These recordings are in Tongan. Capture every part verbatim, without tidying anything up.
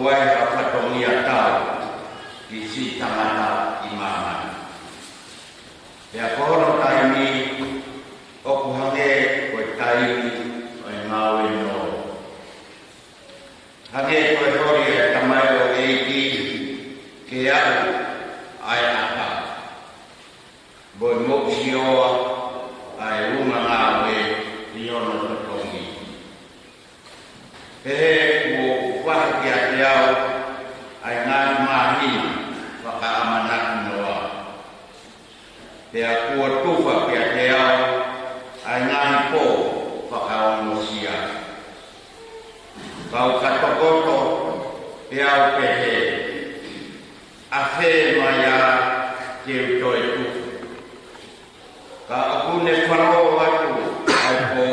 ʻOku ʻi ai ha fatongia tau ki he siʻi tangata ʻi māmani. Pea ko hono taimi ʻoku hangē ko e taimi ʻo e ngāue nō. Hangē ko e holi ʻa e tamaioʻeiki ke aʻu ʻa e ʻata, mo e moʻusioa ʻa e ʻulungāanga ʻi hono totongi. Pehē kuo ʻoatu kiate au ʻa e ngaahi māhina fakaʻamanaki noa. Pea kuo tufa kiate au ʻa e ngaahi pō fakaongosia. Kau ka tokoto, pea u pehē, ʻafē mai ā ke u toe tufa. Ka ʻoku ne falō atu ʻa e pō,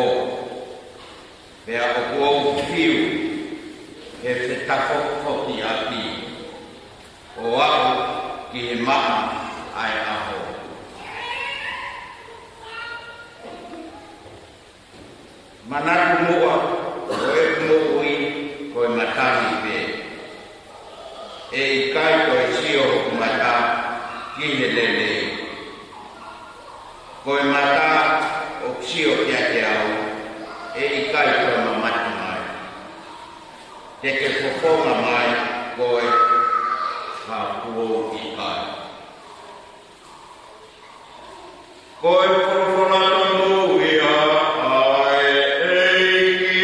pea ʻoku ou fiu he fetafokifoki ʻaki ʻo aʻu ki he maʻa ʻa e ʻaho. Manatu muʻa, ko ʻeku moʻui ko e matangi pē. ʻE ʻikai toe sio hoku mata ki he lelei. Ko e mata ʻoku sio kiate au, ʻe ʻikai toe mamata mai. Te ke fofonga mai koe, ka kuo u ʻikai. Ko e folofola tonu ia ʻa e ʻEiki.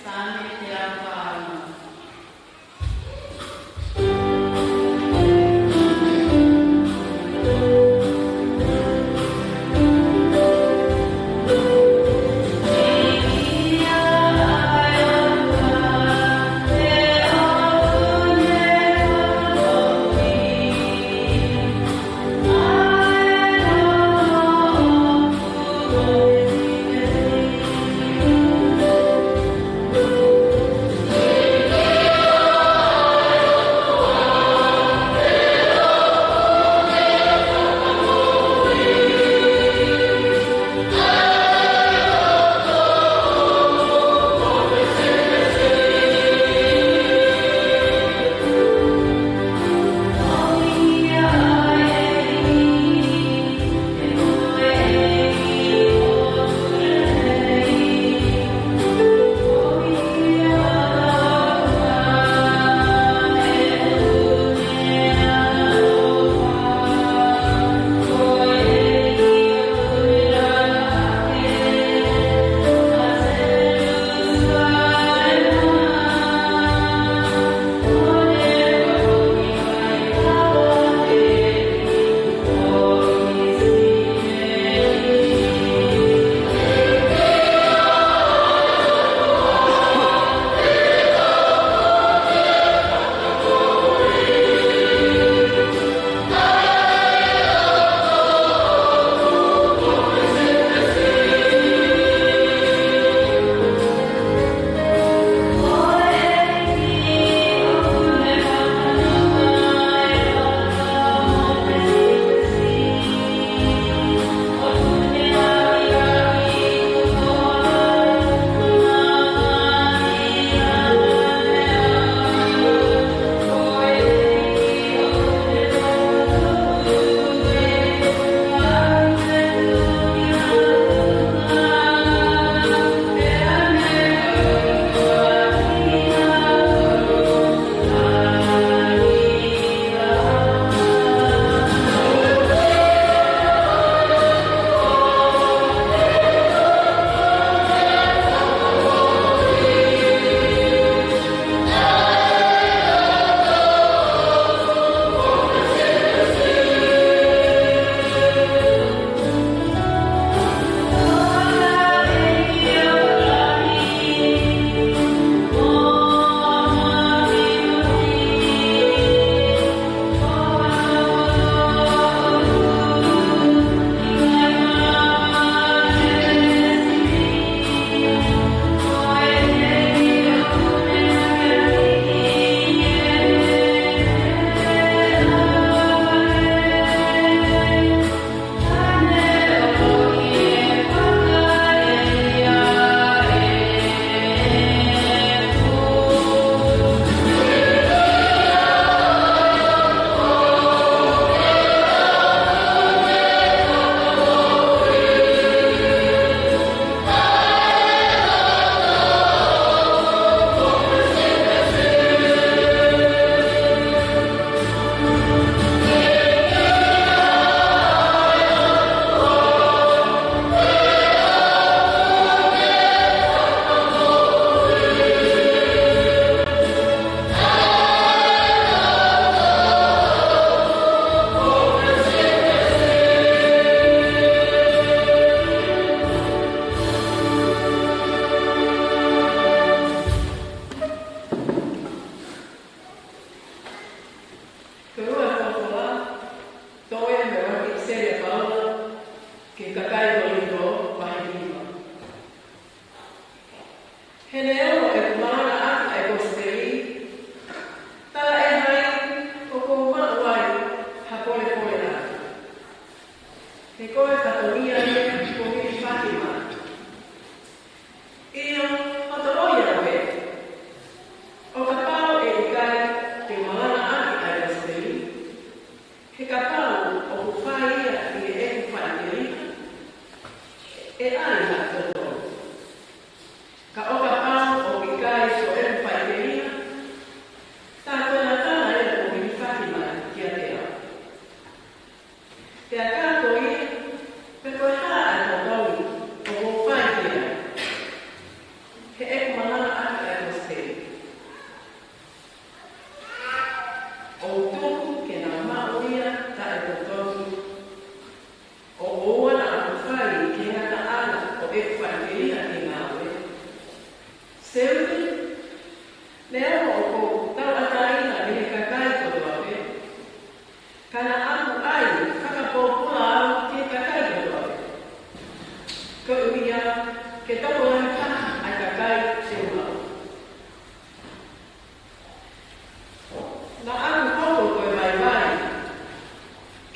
Saame teau fā ono.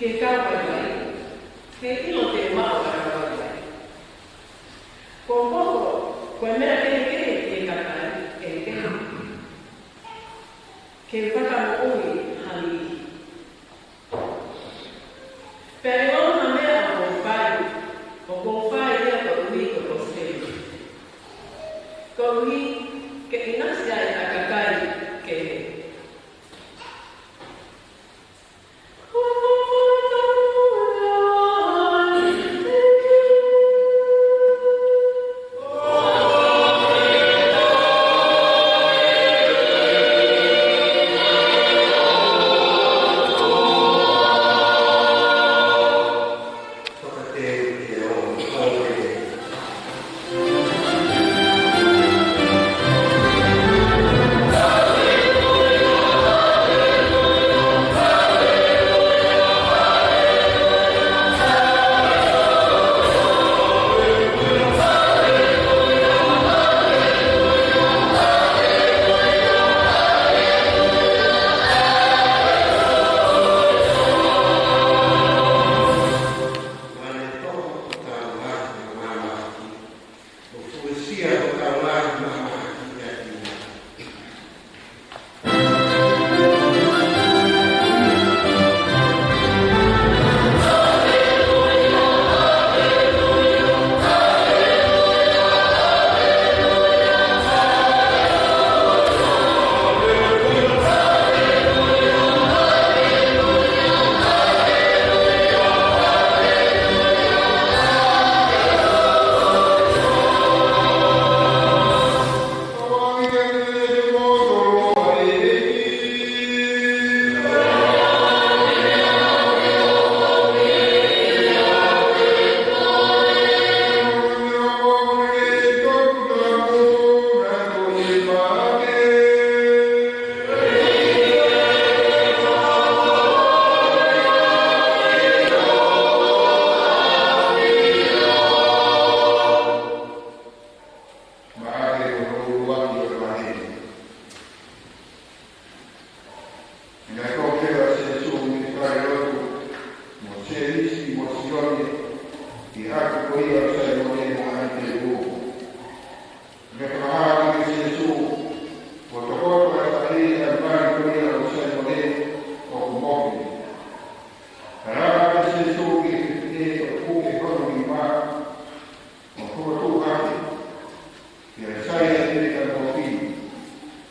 Ke kau vaivai, he ʻilo te u maʻu ʻa e kau vaivai. Ko hoku, ko e meʻa kehekehe ki he kakai kehekehe, ke u fakamoʻui ha niʻihi. Pea ʻi he ʻofa meʻa ʻoku ou fai, ʻoku ou fai ia koeʻuhi ko e kosipeli. Koeʻuhi ke ʻinasi ai ʻa e kakai kehe. Maʻake hono ʻuluaki ʻo e vāhenga. Naʻe kole ʻa Sīsū mei fale lotu, mo Sēmisi mo Sione, ki he ʻapi ko ia ʻo Saimone mo ʻAnitelū. Naʻe fakahā ange kia Sīsū, kuo tokoto ʻa e faʻē ʻa e mali ko ia ʻo Saimone ʻoku mohe. Naʻe lava ʻa Sīsū ke fefine ʻo puke hono nima, ʻo fokotuʻu hake, pea sai ʻa e meʻa moʻui.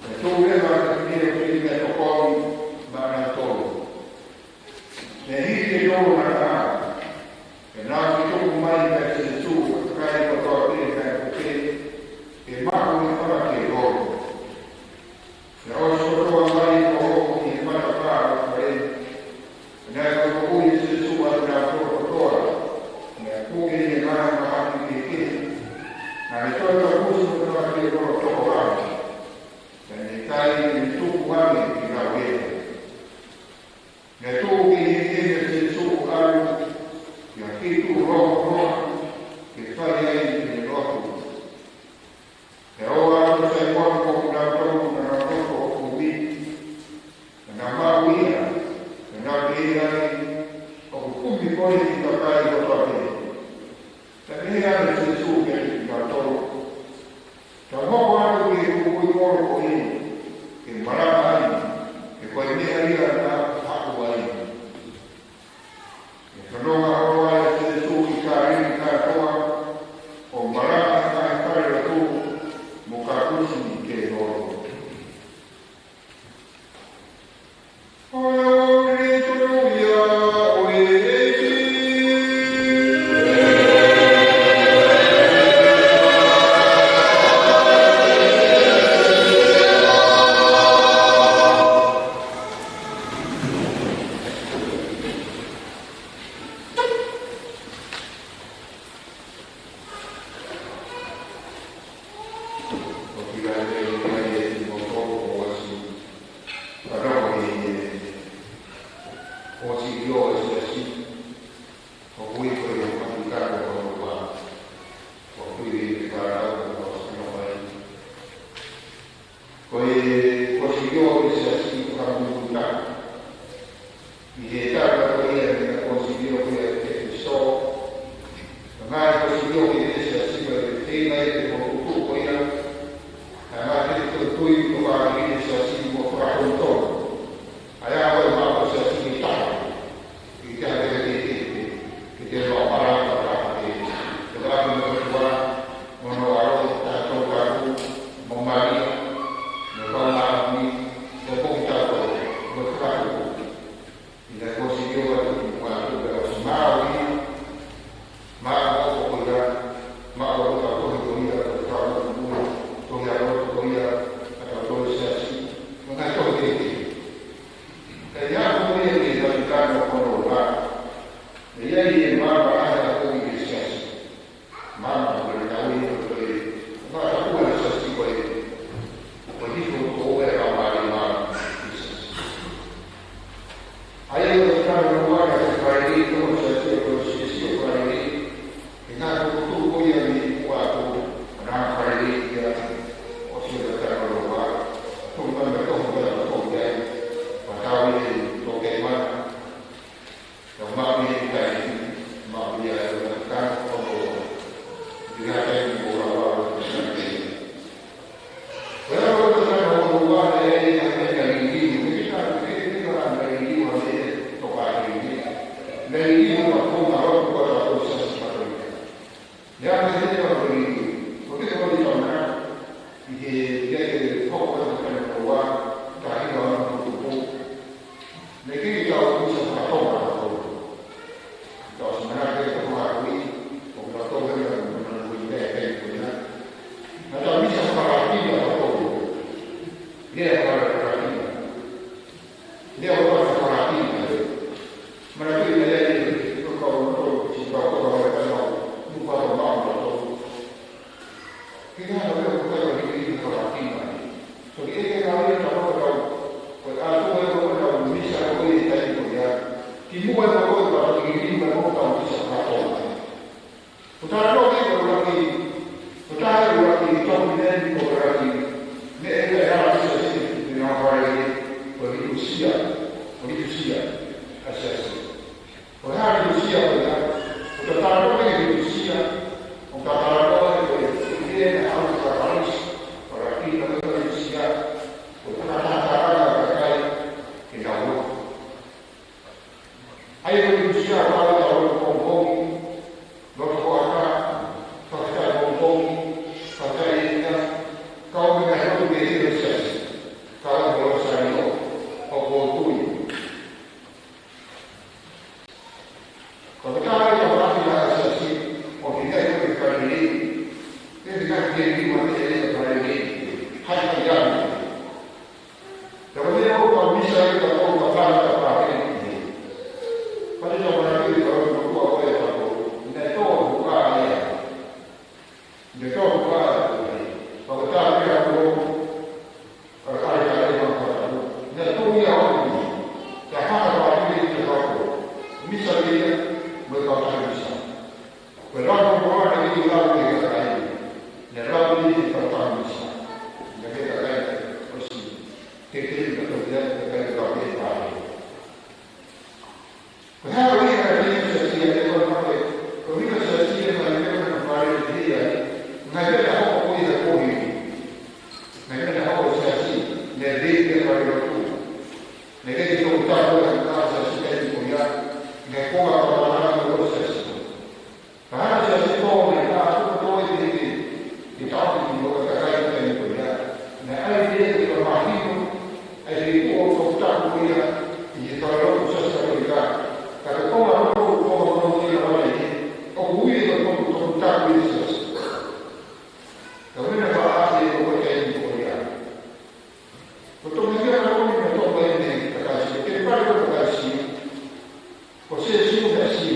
Pea tuʻu leva ʻa e fefine ʻo fili meʻatokoni maʻanautolu. Naʻe hiki e tolo naʻa nau ʻā, pea nau fetuku mai kia Sīsū ʻa e kakai kotoa pē naʻe puke, ke maʻu ʻi he fale ki he tolo. Pea ʻosi kotoa mai ʻo hoko ki he matapā ʻo e fale. Naʻe fakamoʻui ʻe Sīsū ʻa kinautolu kotoa, naʻe puke ʻi he ngaahi mahaki kehekehe, naʻe toe kapusi mo e fale ki he toko taha. Pea naʻe ʻikai ke ne tuku ange ke nau lea. Naʻe tuʻu kehekehe ʻa Sīsū ʻo ʻalu ki ha feituʻu lōloa ke fai ai ʻene lotu. Pea ʻoatu ʻe Saimone mo kinautolu naʻa nau lotu ʻo kumi, naʻa nau maʻu ia, pea nau pehē ange, ʻOku kumi koe ʻe he kakai kotoa pē. Pea pehē ange ʻe Sīsū kiate kinautolu, Tau hoko atu ki he kupuʻi kolo ko eni, ke malanga ai, he ko e meʻa ia naʻa ku haʻu ai. Pea fanongo holo ai ʻa Sīsū ki Kāleli kātoa, ʻo malanga ʻi he ngaahi fale lotu, mo kapusi ki he tolo. Fanongo ki he ʻosi ʻo e Siasi, ʻoku ui ko e Vatikano hono ua, ʻoku ui ʻe he fānau ko Sano Mai. Ko e ʻosi ʻo e Siasi ko Hamukuta. ʻI he taʻu ko ia ʻe Ia, ʻo e litusia ʻa e siasi. Ko e hā e litusia ko ia? ʻOku tau talanoa ki he litusia, ʻoku tau talanoa ki he, ki he ʻaho ʻo e Kalaisi, ʻo e laki na ko e litusia, ʻoku tau talanoa ki he kakai ke nau lotu. ʻA ia ko e litusia ʻoku ʻi ai e lotu pongipongi, lotu hoʻatā, fakafetaʻi pongipongi, fakafetaʻi ʻaho, kau mo e ngaahi lotu kehekehe ʻo e siasi, kau mo e Losālio, ʻoku ou tui. Ko e taha ia ʻo e ʻaho ʻa e siasi, ʻoku ʻi ai e Fale Lelei, ʻe ʻi ai e Fale Lelei, ʻe ʻi ai e Fale Lelei, hai hai ʻaho. Ka ko e meʻa ʻoku tau misa ai, ka ʻoku tau fana ka pāke ni. Pale tau pāke ni ka ʻoku tau kua ko e tau. Naʻe tō ʻo kua ia. Naʻe tō ʻo kua ia. Pau ka tā pea ko e kare kare ma kua. Naʻe tō ia ʻo kua. Ka hanga pāke ni ka kua. Misa ia, mo e kau tau misa. Ko e lau ko ē naʻe ʻikai lau ki he kakai. Naʻe lau ki he kau tau misa. Naʻe ki he kakai ʻosi. Ke ke ʻi ka tau ia, kakai ʻoku lau ki he kakai. Ko e hā ʻa e ʻuhinga ʻo e siasi ʻa e kona maʻu e. Ko e ʻuhinga ʻo e siasi ʻa e maʻu e kona maʻu e ia. Ngaahi meʻa ʻoku hoko ko ia ko eni. Ngaahi meʻa ʻoku hoko ʻi he siasi. Naʻe lei ke fai lotu. Naʻe lei ke tau tau ko e hanga ʻa e siasi ʻa e ko ia. Ngaahi konga ʻoku tau hanga ʻo e siasi. Ka hanga ʻe he siasi ʻo ne ka ʻoku tō ʻi he, ʻi he tau ki mo ka kai ki he ko ia. Naʻe ʻai ke ke ka mahino, ʻai ke kuo tō taku ko ia, ʻi he tau lotu siasi Katolika. Ka ko e konga lotu, ko e konga lotu ia ʻa e, ʻoku ui ko e konga lotu taku ʻi he siasi. Ka ʻuhinga ʻa e ko e taimi ko ia. Ko e tō mai ia ʻa e lotu ʻi he tō mai ʻi he kakaisi, ke pare ko e kakaisi. Ko e siasi ʻo e siasi.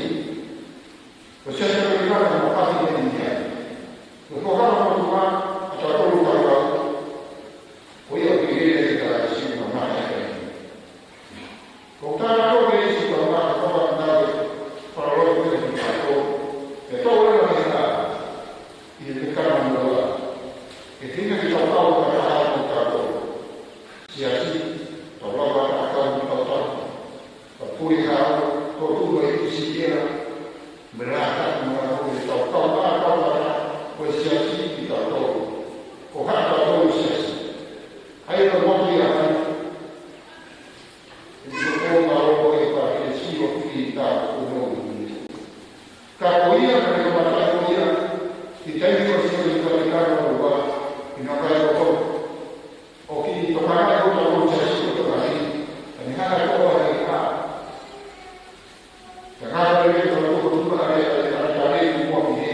Ko e siasi ʻo e kakaisi mo e kakaisi ʻi he. Ko e kakaisi mo e kakaisi, ʻa e tau tolu tau tau. Ko ia ʻoku ʻi he kakaisi mo e kakaisi. Ko e tau tau ʻi he siasi ko e kakaisi ko e kakaisi. Falelotu ko e kakaisi. Ko e tau ʻi he kakaisi. ʻI he kakaisi mo e kakaisi. Ke tina ke tau tau ka taha mo tau tau. Siasi, tau lau ka tau tau tau tau. Ka pui hau, ko tu mai ki si ia, me la ka mo la ko e tau tau tau tau tau, ko e siasi ki tau tau. Ko ha tau tau siasi. Hai ka mo ki a hai. Ko tau tau ko e pa ke si o ki tau ko no. Ka ko ia, ka ko mata ko ia, ki tai ko si o ki tau tau ko wa, ina kai ko tau. ʻOku tokanga ʻa e ʻOtua ʻo Sīsū ʻo tokanga. Ka ne hanga ʻo ʻai ʻa e ka. Ka ngata pē ʻi he ʻOtua ʻo tuku ʻa e, ʻa e, ʻa e tane ki muʻa ki he,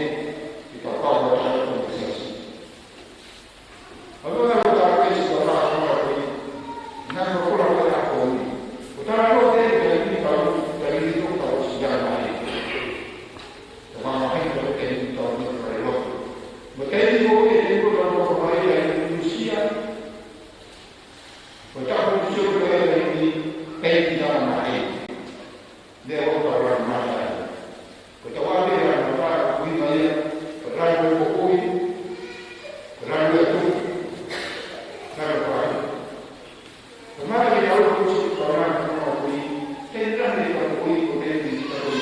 ki he kau ʻo taha ʻo Sīsū. ʻA ia ko e ʻOtua ʻo Sīsū ʻo taha ʻo taha ʻo taha. Nā ko e ʻOtua ʻo taha ʻo taha. ʻO taha ʻo taha ʻo taha ʻo taha ʻo taha ʻo taha. Ka mamahi ka ko e taimi tau ni ka e lotu. Mo e taimi ko ē, taimi ko ē tau lotu mai ai, ʻi Lusia. Ko e tapu Lusia ko e taimi, taimi tau mamahi. Ne o tau langa mai ai. Ko e tau ʻave langa mai, ui mai ai, ko e langa ko ui, ko e langa atu, langa ko ai. Ko e mara ke tau lotu, tau langa ko ui, taimi langa ko ui, ko e taimi tau lotu,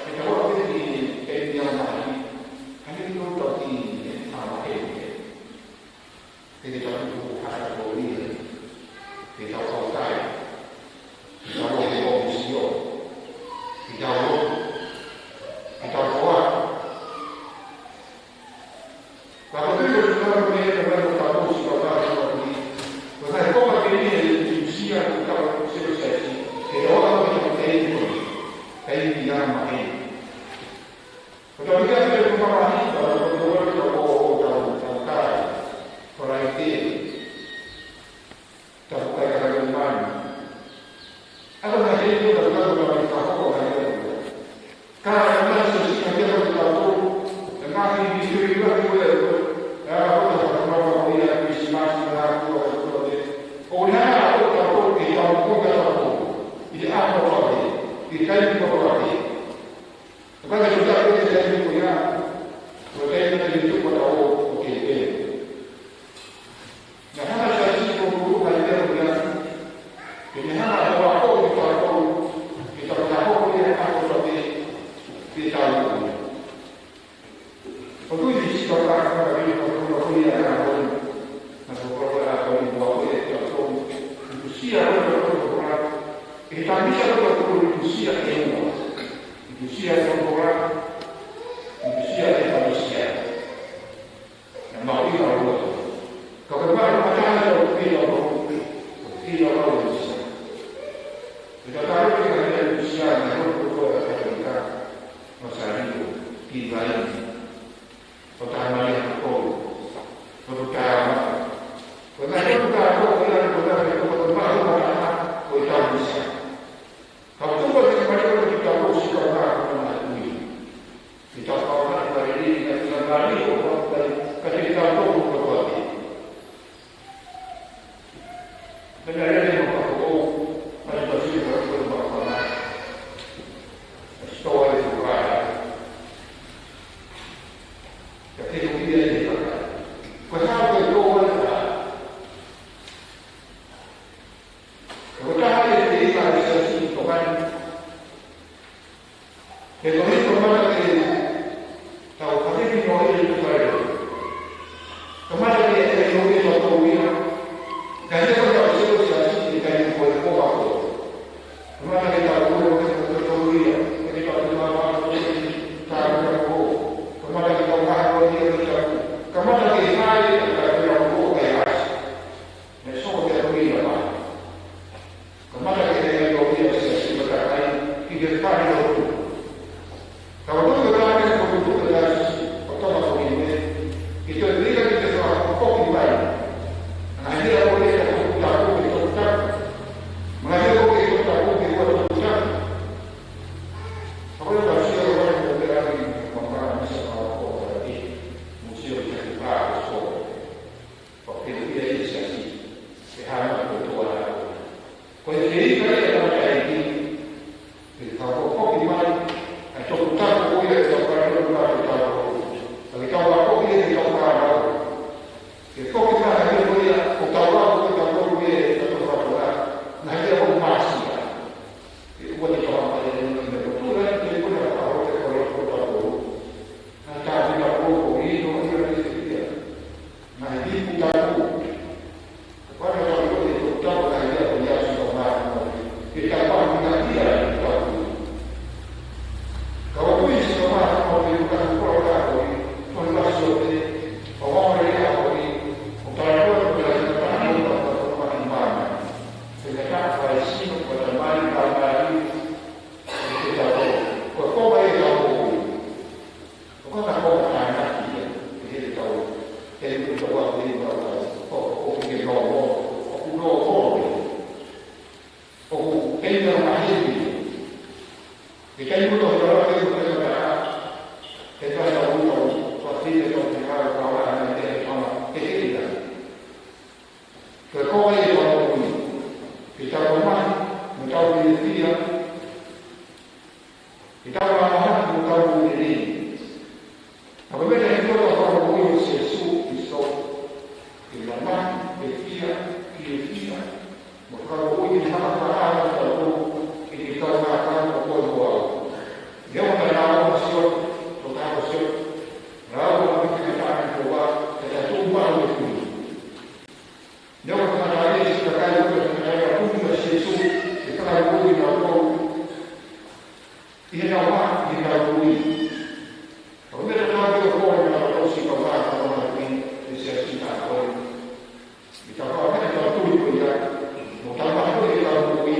ke tau ʻave ki he taimi tau mamahi. Ka ne tau tau ki he mamahi. Ke tau tuku hata ko ia. Ke tau kau kai. Ke tau lohe ʻo misio. Ke tau lotu. Ke tau koa. Ka ko tui ko tau ko mea ka mea ko tau ko si kau kai ko ni. Ko tau ko ma ke ni e tusia ko tau ko si ko siasi. Ke tau ʻave ke tau kai ko. Kai ni ia ma e. Ko tau ika ke tau mamahi, tau tau tau tau tau tau tau kai. Ko lai te. Tau kai ka kai mani. Ako na hei ko tau tau tau tau tau tau kai. Ka na se si ka tau tau tau. Ka na hei ni sui ka tau tau. Ka ko tau tau tau tau ia Christmas na ko tau tau. ʻO na ko tau tau ke tau ko tau tau. ʻI te ako tau. ʻI te kai ko tau. Ka ke tau tau ke tau ko ia. Ko te na ke tau ko tau ko ke ke. Na hana sa si ko ko ka ia ko ia. Ke Ke hanga ʻo akoʻi kitautolu, ke tau akoʻi ʻa e ʻOtua ke, ke tau ʻo tui ki siʻi kau kākanga, ke tau ʻo tui ʻa e ʻOtua. Naʻa ko e ʻOtua ko e ʻOtua ʻoku akoʻi kitautolu. ʻOku ʻusia ʻa e ʻOtua ko e ʻOtua. ʻE tamisa ʻa e ʻOtua ʻoku ʻusia ʻe ua. ʻOku ʻusia ʻa e ʻOtua, ʻoku ʻusia ʻa e ʻEkalesia. Naʻa mau ʻi ʻa ua. Ka ko e maʻu mataha ʻo e ʻOtua, ʻoku ʻi ʻa ua. ʻE tatau ki he ʻEkalesia, naʻa ko e ʻOtua ko e ʻOtua. Mo Sālio, ki vai, ʻo taha mai ʻa ko, ʻo tu tama. Ko e ngaahi ʻoku tau ko ia ko e ngaahi ʻoku tau maʻu ʻa ko e tau misa. Ka ʻoku tau ko e ngaahi ʻoku tau ko si kau ngaahi ʻoku tau maʻu ui. Ki tau kau ngaahi ʻoku tau ui, ka ki tau ngaahi ʻoku tau ui, ka ki tau ko ko ko ko. Pea lele mo ka ko, mai ka si ka ko ma ka ma. Stoa i ko ka. Ka te ko ia i ka ka. Ko e hā ko e tō mai ka. Ko e taha e te i ka i sa si to ka. He ko e hito kamata ke tau hake ki noa i te whare. Kamata ke te i noa i te whare ia. Ka hea ko tau sio siasi ke kai ko e koma ko. Kamata ke tau ure o te whare ia. Ke tau te mama ko te tau ko. Kamata ke tau kaha ko ia ke tau. Kamata ke kai ke tau ko kai asi. Ne soko te ko ia mai. Kamata ke te ngai o ia siasi matakai ki te whare o tu. Ka o tu o tāne ko tu tu te tasi, o tama ko i me, ki te rika ki te whakapoki mai. Ngā hia o ia ka tu taku ki te taku. Ngā hia o ia ka tu taku ki te taku. Ka o ia ka sia o ia ko te raki, ma mara misa ma o ko o ia. Musio ki te whare o so. Ko e pēpē ia e siasi, ke hanga ʻo tō ana. Ko e fē ka ia ka taʻeki, ke tau ko poki mai, ʻa e toku taku ko ia ke tau kare o ka ke tau ko. Ka ke tau ako ia ke tau kare o. Ke poki mai ʻa ia ko ia, ko tau ako ke tau ko ia ke tau kare o. Na ia ko masia. Ke ua te tau mai e ni me ko tula ke ko ia ka o ke ko ia ko tau ko. Na tau ia ko ko i no ia ke ia. Ngaahi ipu tapu. Kapau naʻa tau ʻi he tapu ngaahi ipu ia si tau ngaahi ipu. Ke tau pāmu ngaahi ia tapu. Ka ʻoku ʻi si tau ngaahi ipu ka ko la ko i. Ko la si o te. Ko la ko i a ko i. Ko tau ko la si tau ngaahi ipu ka ko la ki mana. Ke tau fai sino ko tau mai ka mai. Ke tau ko ko mai tau ko. ʻO ka ka kō ka tānaki ia, ʻe he tau, ʻe he tau ako i tau tau, ʻo, ʻo ke nō mō, ʻoku nō mō, ʻoku ʻe ia mahevi. ʻE kai mō tau tau ake ko te mata, ʻe tau tau tau, ʻo te tau te hau tau ana, ʻe te tau ana, ʻe he ia. Ko e kō mai e tau ui, ke tau ko mai, mo tau fiefia, ke tau mahaki mo tau ui ni. Ka ko e meʻa ʻe hoko ʻi he tau ui ʻo Sīsū Kalaisi, ke mahaki, ke fia, ke fia. Mo tau ui ke hanga ʻo ʻai ʻa e tau ui, ke ke tau ngākau ko koe mo au. Ia ʻo ka nā ʻo sio, ʻo tā ʻo sio. Rau ʻo ka ke ka tā ki ko wa, ke tā tū mā ʻo e kui. Neu ka tangata e si kakai o ka tangata e ka kumi ka Sīsū, ke ka kai o i na o. ʻI he nau mā, ʻi he nau kui. Ka ko e meʻa tatau ki o ko e nau tau si ka mā ka mā kui, e si a si ka ko. ʻI ka mā ka tau tui ko ia, mo tau mā ko e tau kui,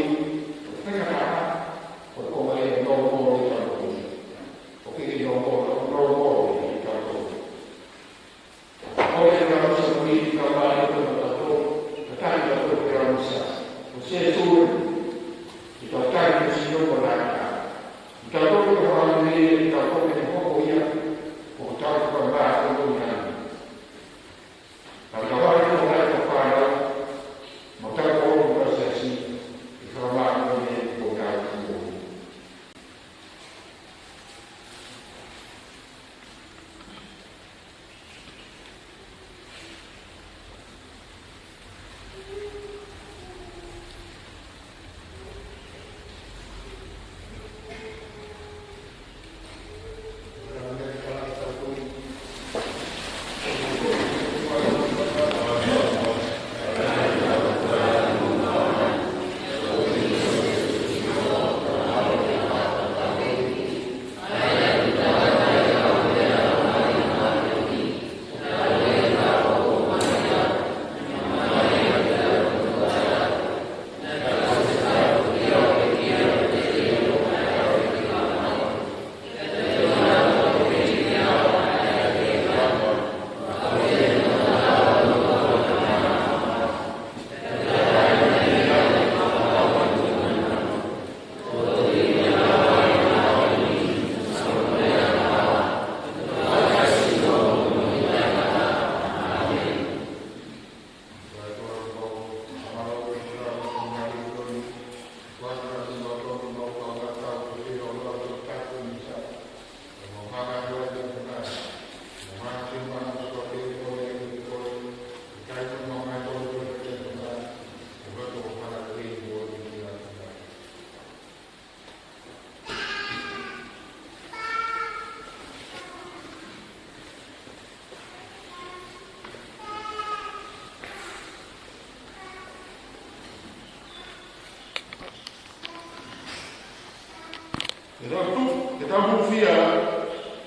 Ke tau tuʻu, ke tau hūfia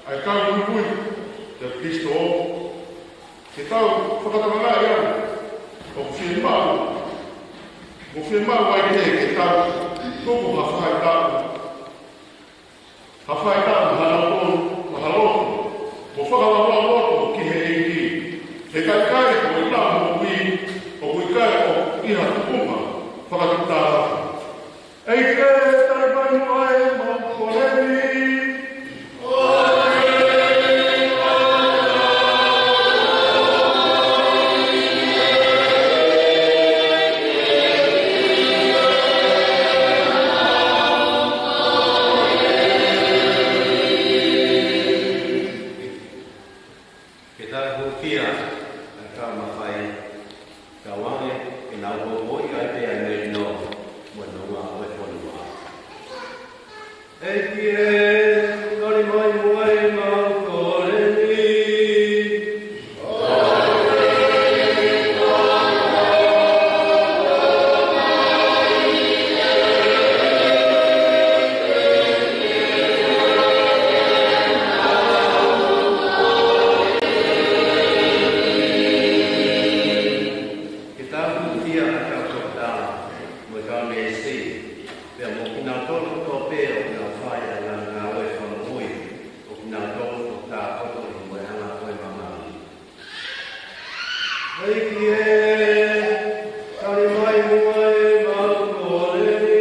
ʻa e kau muimui ʻia Kalaisi, ke tau fakatokangaʻi ʻoku fiemaʻu, ʻoku fiemaʻu ai pē ke tau tuku ha faʻahitaʻu, ha faʻahitaʻu maʻa kitautolu, maʻa loto, mo fakalaulauloto ki he ʻEiki. He ʻikai ke ʻi ai ha moʻui ʻoku ʻikai ʻi ha tuʻunga fakatuʻutāmaki. ʻEiki, tali mai muʻa e mau kole ni. Ke tau hūfia ʻa e kau mafai, tauange ke nau hopoʻi ai pē ʻa e melino mo e nonga ʻo e fonua. ʻEiki ē, tali mai muʻa e mau kole ni. Ke tau hūfia ʻa e kau toketā mo e kau neesi, pea mo kinautolu kotoa pē ʻoku nau fai ʻa e ngāue fakamoʻui ʻo kinautolu ʻoku tākoto ʻi he mohenga ʻo e māmani. ʻEiki ē, tali mai muʻa e mau kole ni.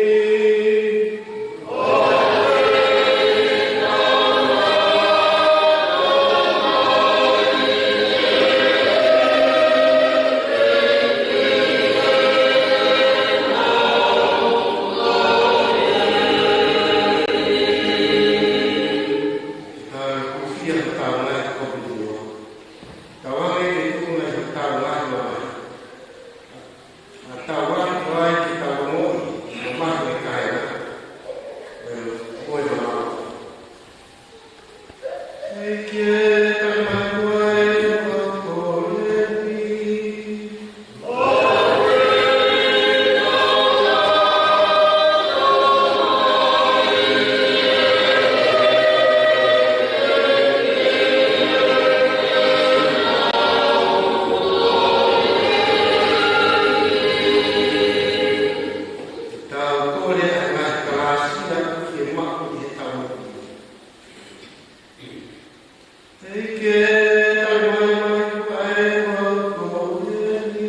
Tau hūfia ʻa e tau ngaahi kopi mua. Tauange ke tuku mai ʻa e tau ngaahi mua. ʻA e tau ngaahi mua ke tau moʻui, mo mahi e kaena. ʻE, ʻoku ʻi ai. ʻEiki ē, tali mai muʻa e mau kole ni. Tau kole ʻa e ngaahi kalāsia ke maʻu ʻi he tau moʻui. ʻEiki ē, tali mai muʻa e mau kole ni.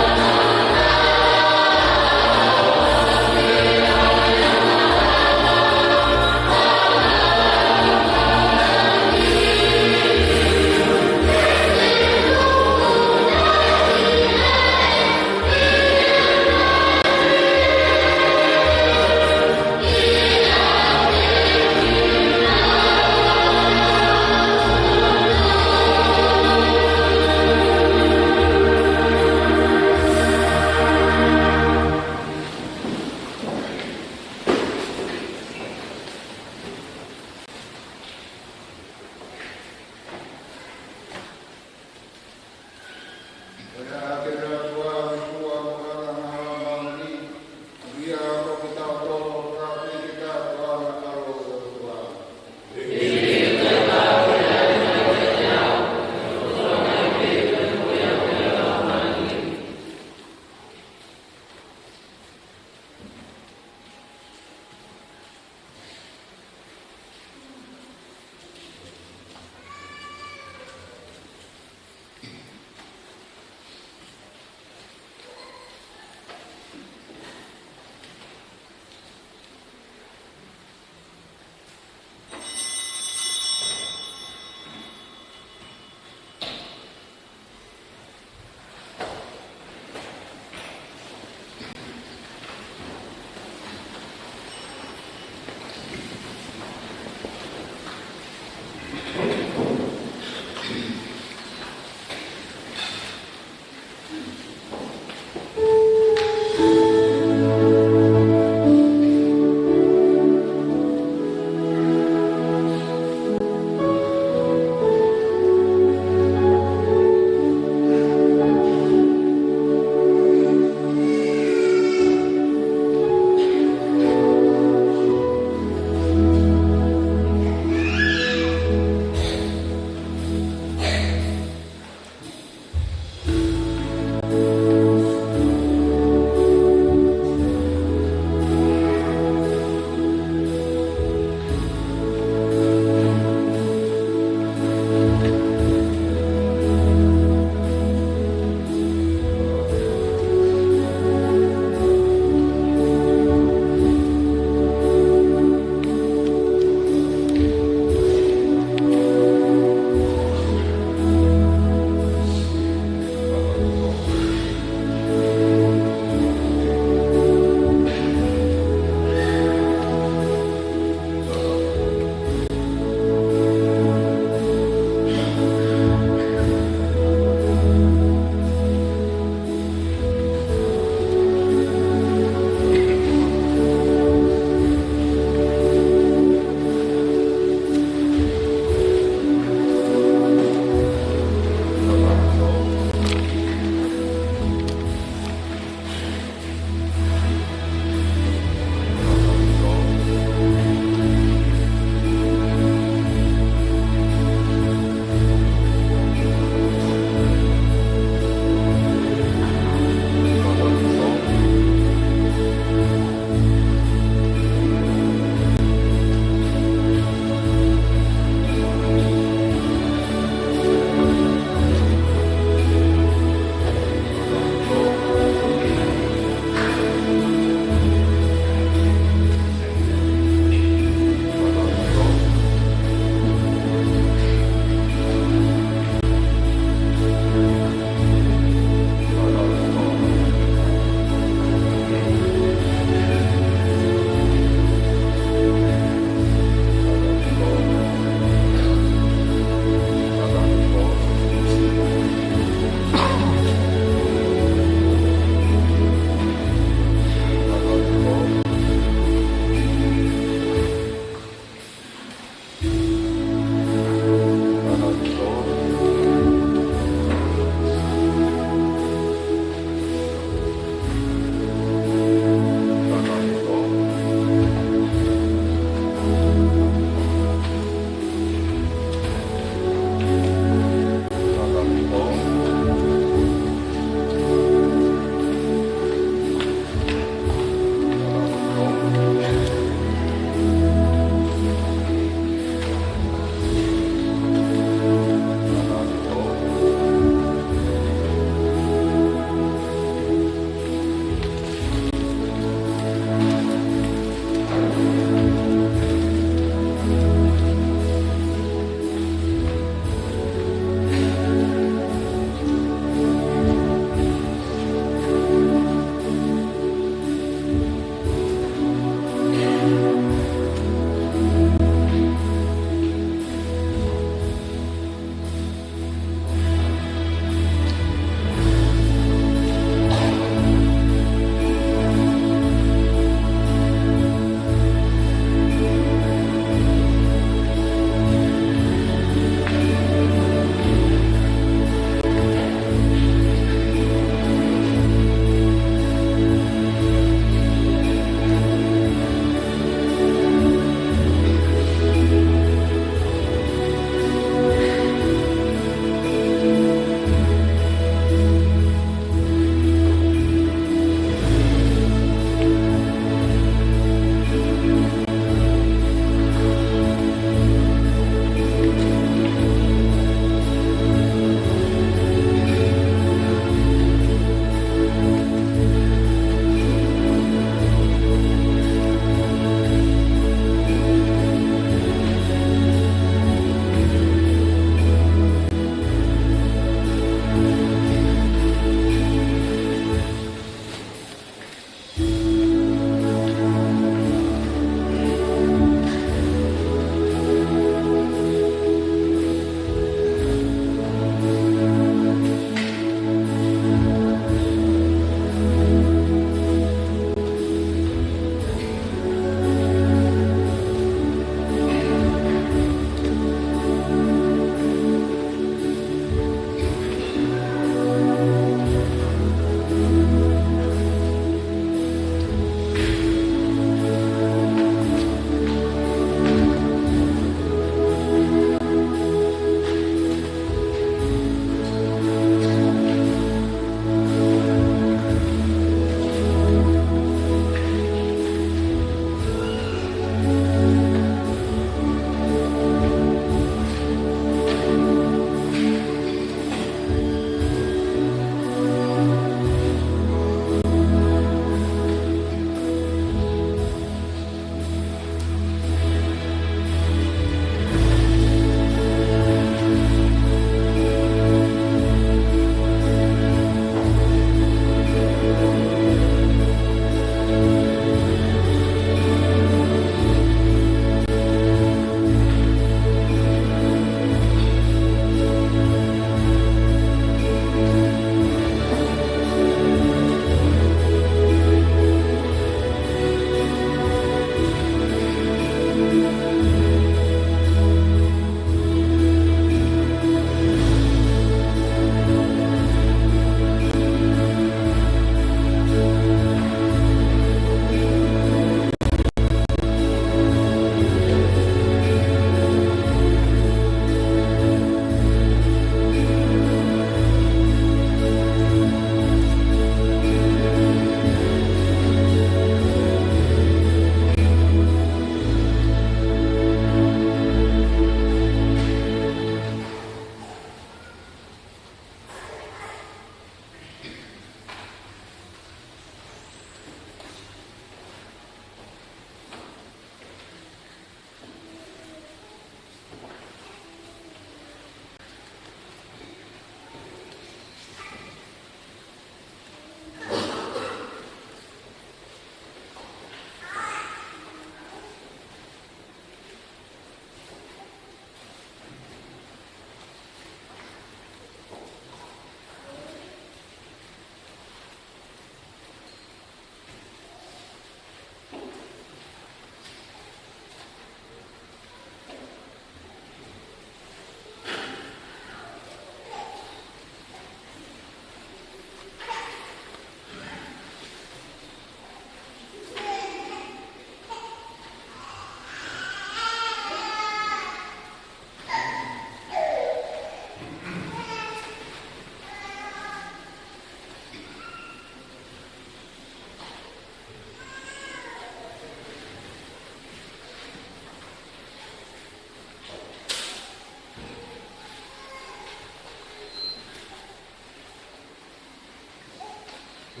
Ko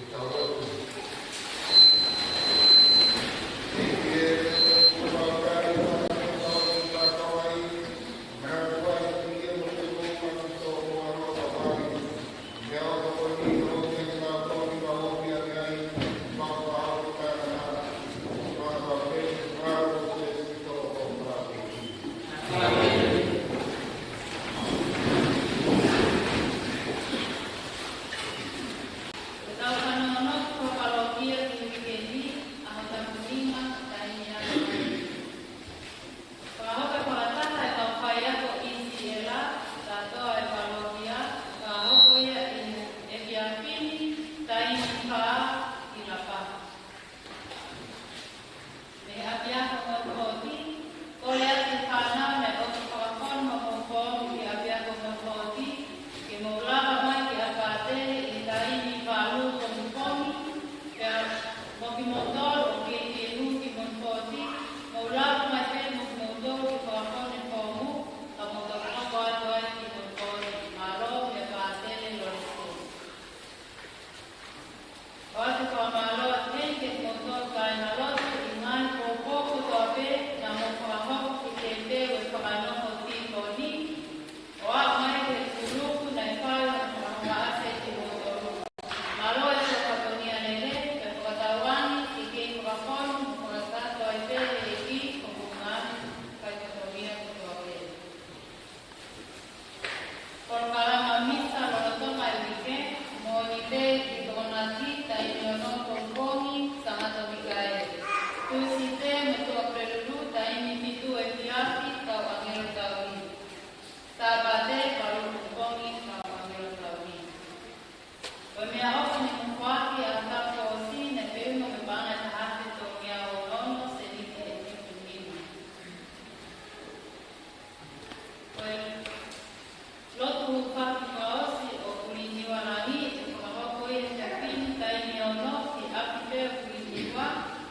ʻetau fanongonongo ko e palokia ki he uike ni, ʻaho tapu nima, taimi ʻa e Fakahoko fakataha ʻe he kau faiako ʻi Siela, kātoa ʻa e palokia, fakahoko ia ʻi he efiafi ni, taimi fā ʻi Lapaha. Mei he ʻapiako Motuhoti, kole atu ki he fānau naʻe ʻosi fakafonu homou foomu ʻi he ʻapiako Motuhoti, ke mou lava mai ki ʻApatele ʻi he taimi valu pongipongi, pea mo kimoutolu ʻoku kei fie move ki Motuhoti, mou lava mai pē mo kimoutolu ke fakafonu e foomu, ka mou toki hoko atu ai ki Motuhoti. Mālō mei ʻApatele Lolesiteni. ʻOatu e fakamālō atu heni kiate kimoutolu kāingalotu ʻi he ngaahi poupou kotoa pē naʻa mou fakahoko ki he tēpile ʻo e fakanonga tifoni, ʻo aʻu mai ki he kulupu naʻe fai hono fakahoko ʻaki kimoutolu. Mālō e fatongia lelei, pea fakatauange ke kei fakafonu mo fakakakato ai pē ʻe he ʻEiki homou ngaahi fatongia kotoa pē. Polokalama misa lolotonga e uike: Mōnite ʻi Tokonaki, taimi ono pongipongi, Sangata Mikaele. Tūsite mo Tuʻapulelulu, taimi fitu efiafi, Kau ʻĀngelo Taui. Sāpate, valu pongipongi, Kau ʻĀngelo Taui. Ko e meʻaʻofa ne mufoaki ʻa e taʻu kuo ʻosi, naʻe feʻunga mo e paʻanga ʻe taha afe tolungeau ono ono, sēniti ʻe fitu nima. Ko e lotu hūfaki fakaʻosi ʻo Kuliniualangi, ʻe fakahoko ia he efiafi ni, taimi ono, ʻi ʻapi pē ʻo Kuliniua,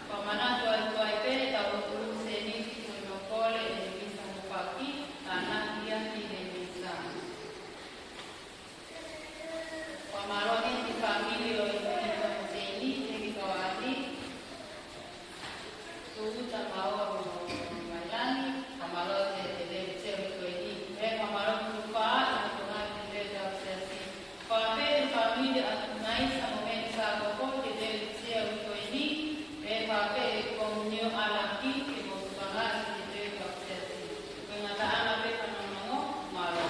pea manatu atu ai pē ʻetau lotu sēniti ko hono kole ʻe he misa hūfaki, tānaki ia ki he misa. Fakamālō atu ki he fāmili ʻo e Initonitoni, ki he kau ʻapi, Tūʻuta, Maua mo Mailangi, fakamālō atu ki he Lelei Sea ʻo e uike ni. Pea fakamālō ki he tufa ʻi he Tonga ki he Lelei Sea Siasi. Fakafeʻiloaki ki he fāmili ʻa Tunaisa mo Meni Sākoko ki he Lelei Sea ʻo e uike ni. Pea fakafeʻiloaki ki he Komunio ʻAlaki ki he Motuʻa Ngaahi ki he Lelei Sea Siasi. Ko e ngataʻanga pē e fanongonongo, mālō.